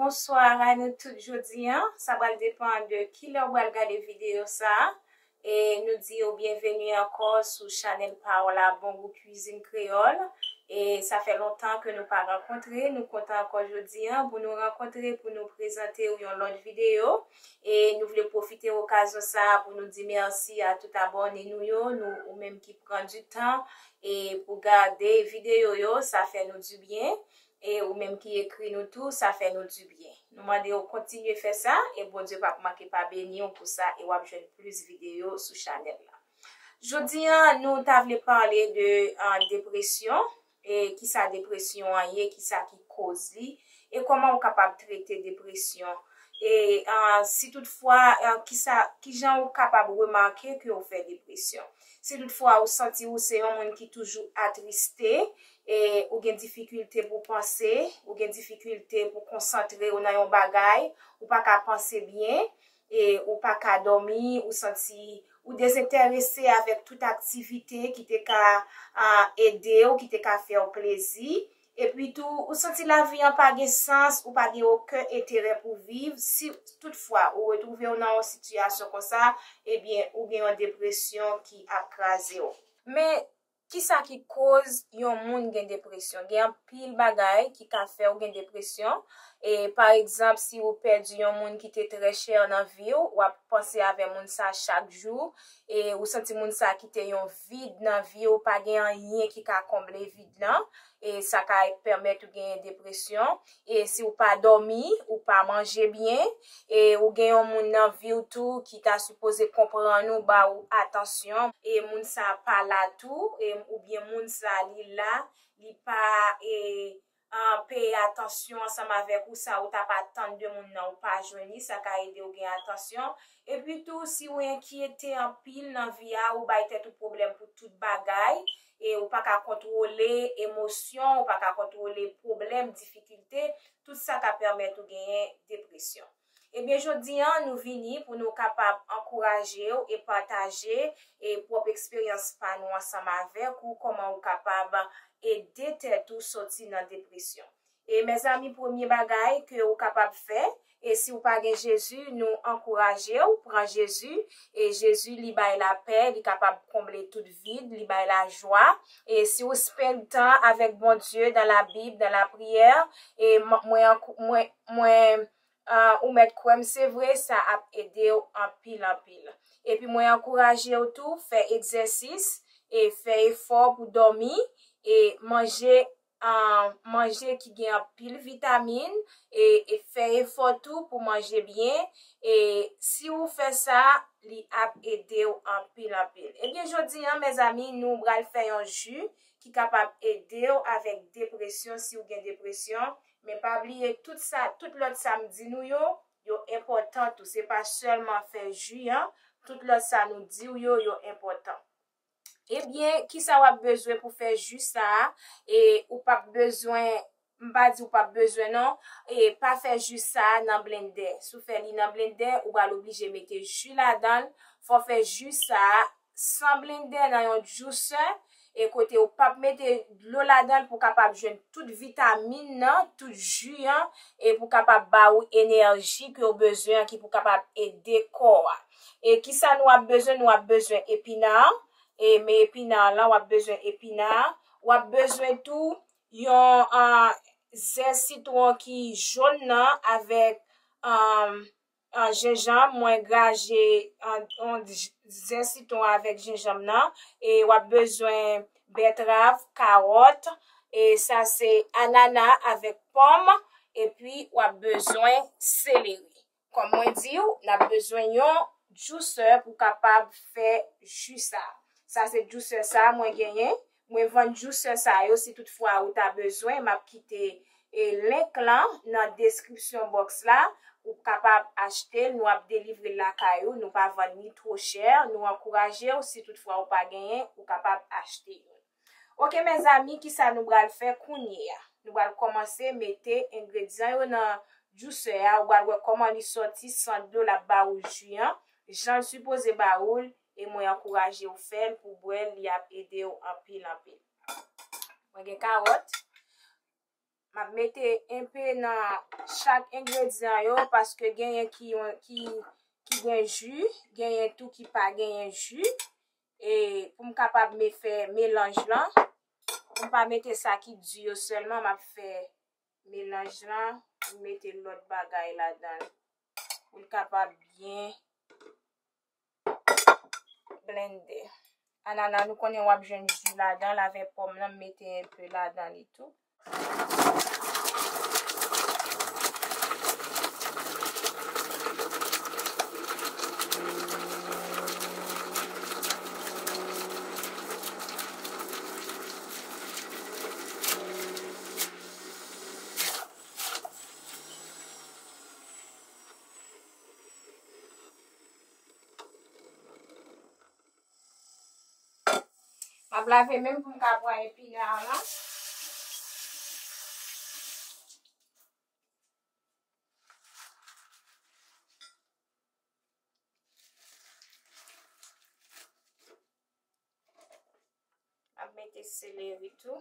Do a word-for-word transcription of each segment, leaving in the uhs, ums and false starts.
Bonswa a nou tout jodi an. Sa pral depann de kilè w pral gade videyo sa a. E nou di w byenveni ankò sou chanèl pa w la, Bon Gou Kwizin Kreyòl. E sa fè lontan ke nou pa rankontre. Nou kontan ankò jodi an pou nou rankontre, pou nou prezante w yon lòt videyo. E nou vle pwofite okazyon sa a pou nou di mèsi a tout abòne nou yo, nou, ou menm ki pran di tan e pou gade videyo yo, sa fè nou di byen. E ou menm ki ekri nou tou, sa fè nou di byen. Nou mande w kontinye fè sa, e Bondye p ap manke pa beni w pou sa, e w ap jwenn plis videyo sou chanèl la. Jodi an, nou ta vle pale de, ah, depresyon, e kisa depresyon an ye, kisa ki koz li, e kòman w kapab trete depresyon. E, ah, si toutfwa, ah, kisa, kijan w kapab remake ke w fè depresyon. Si toutfwa ou santi ou se yon moun ki toujou atriste, e ou gen difikilte pou panse, ou gen difikilte pou konsantre w nan yon bagay, ou pa ka panse byen, e ou pa ka dòmi, ou santi ou dezenterese avèk tout aktivite ki te ka, ah, ede w, ki te ka fè w plezi. Epi tou, ou santi lavi an pa gen sans, ou pa gen okenn enterè pou viv. Si toutfwa ou retwouve w nan yon sitiyasyon konsa, ebyen, ou gen yon depresyon ki ap kraze w. Men, kisa ki koz yon moun gen depresyon? Gen anpil bagay ki ka fè w gen depresyon. E, pa egzanp, si ou pèdi yon moun ki te trè chè nan vi w, w ap panse avè moun sa chak jou, e ou santi moun sa kite yon vid nan vi w, pa gen anyen ki ka konble vid lan, e sa ka pèmèt ou genyen depresyon. E si w pa dòmi, ou pa manje byen, e ou gen yon moun nan vi w tou ki ta sipoze konprann ou, ba ou atansyon, e moun sa pa la tou, e oubyen moun sa li la, li pa, e, ah, peye atansyon ansanm avèk ou, sa ou t ap atann de moun nan, ou pa jwenn li, sa ka ede w gen atansyon. Epi tou, si ou enkyete anpil nan vi a, ou bay tèt ou pwoblèm pou tout bagay, e ou pa ka kontwole emosyon, ou pa ka kontwole pwoblèm, difikilte, tout sa ka pèmèt ou genyen depresyon. Ebyen, jodi an, nou vini pou nou kapab ankouraje w e pataje e pwòp eksperyans pa nou ansanm avèk ou, kòman ou kapab ede tèt ou soti nan depresyon. E mezanmi, premye bagay ke ou kapab fè, e si ou pa gen Jezi, nou ankouraje w, pran Jezi, e Jezi li bay lapè, li kapab konble tout vid, li bay lajwa. E si ou spend tan avèk Bondye dan la Bib, dan la priyè, e m-, mwen ankou-, mwen, mwen, ah, ou mèt kwè m, se vre, sa ap ede w anpil, anpil. Epi mwen ankouraje w tou, fè egzèsis, e fè efò pou dòmi, e manje, ah, manje ki gen anpil vitamin, e, e fè efò tou pou manje byen. E si ou fè sa, li ap ede w anpil, anpil. Ebyen, jodi an, mezanmi, nou pral fè yon ji ki kapab ede w avèk depresyon, si w gen depresyon. Men pa bliye, tout sa, tout lòt sa m di nou yo, yo enpòtan tou. Se pa sèlman fè ji an, tout lòt sa nou di w yo, yo enpòtan. Ebyen, kisa w ap bezwen pou fè ji sa a? E ou p ap bezwen, m pa di ou p ap bezwen non, e pa fè ji sa a nan blendè. Si w fè li nan blendè, ou pral oblije mete ji ladan l. Fò w fè ji sa a san blendè, nan yon juicer, e kote ou p ap mete dlo ladan l pou kapab jwenn tout vitamin nan, tout ji an, e pou kapab ba ou enèji ke w bezwen an, ki pou kapab ede kò a. E kisa nou ap bezwen? Nou ap bezwen epina, e men epina lan, w ap bezwen epina, w ap bezwen tou yon, ah, zè sitwon ki jòn nan avèk, ah, ah, jenjanm, mwen graje, ah, yon j-, zè sitwon avèk jenjanm nan, e w ap bezwen bètrav, kawòt, e sa se anana avèk pòm, epi w ap bezwen seleri. Kòm mwen di w, n ap bezwen yon juicer pou kapab fè ji sa. Sa se juicer sa mwen genyen. Mwen vann juicer sa yo, si toutfwa ou ta bezwen, m ap kite, e, link lan nan description box la. Ou kapab achte l, nou ap delivre l lakay ou, nou pa vann ni two chè, nou ankouraje w, si toutfwa ou pa genyen, ou kapab achte youn. Oke, mezanmi, kisa nou pral fè kounye a? Nou pral kòmanse mete engredyan yo nan juicer a. Ou pral wè kòman li sòti san dlo, l ap ba ou ji an, jan l sipoze ba ou l, e mwen ankouraje w fè l pou bwè l, li ap ede w anpil, anpil. Mwen gen kawòt. M ap mete enpe nan chak engredyan yo, paske genyen ki, ki, ki gen ji, genyen tou ki pa genyen ji. E pou m kapab me fè melanj lan, pou m pa mete sa ki di yo sèlman, m ap fè melanj lan, m mete lòt bagay ladan l. Pou l kapab byen blende. Anana, nou konnen w ap jwenn ji ladan l avèk pòm lan, m mete enpe ladan li tou. M ap lave men m pou m ka pran epinar lan. M ap mete seleri tou.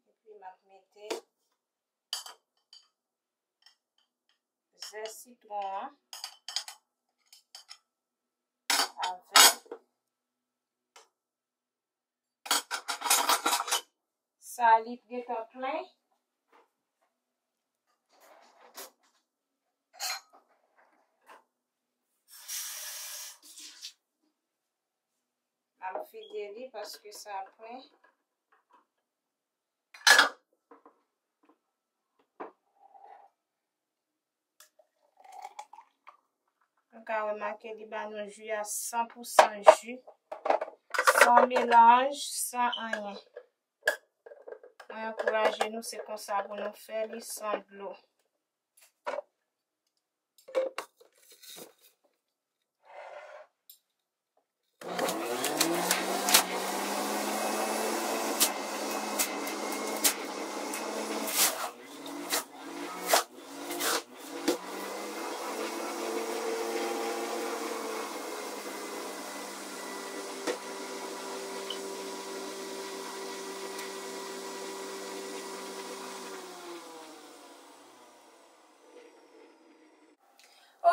Epi m ap mete zès sitwon an avèk sa li gentan plen. M ap vide li paske sa plen. Nou ka remake li ba nou ji a san pou san ji, san melanj, san anyen. Mwen ankouraje nou, se konsa pou nou fè li san dlo.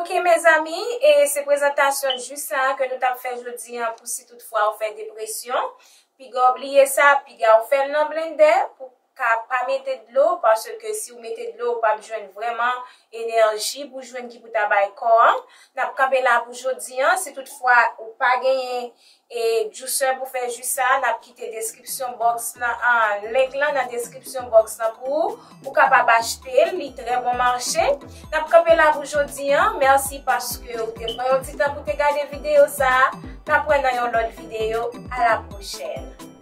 Ok, mezanmi, e se prezantasyon ji sa a ke nou t ap fè jodi a pou si tout fwa ou fè depresyon. Piga w bliye sa, piga w fè l nan blendè pou ka pa mete dlo, paske si w mete dlo, ou p ap jwenn vrèman enèji pou jwenn ki pou ta bay kò an. N ap kanpe la pou jodi a. Si tout fwa ou pa genyen e juicer pou fè ji sa, n ap kite description box lan, ah, link lan nan description box lan pou ou, ou kapab achte l, li trè bon mache. N ap kanpe la pou jodi a. Mèsi paske ou te pran yon ti tan pou te gade videyo sa a. N ap wè nan yon lòt videyo. A la pwochèn.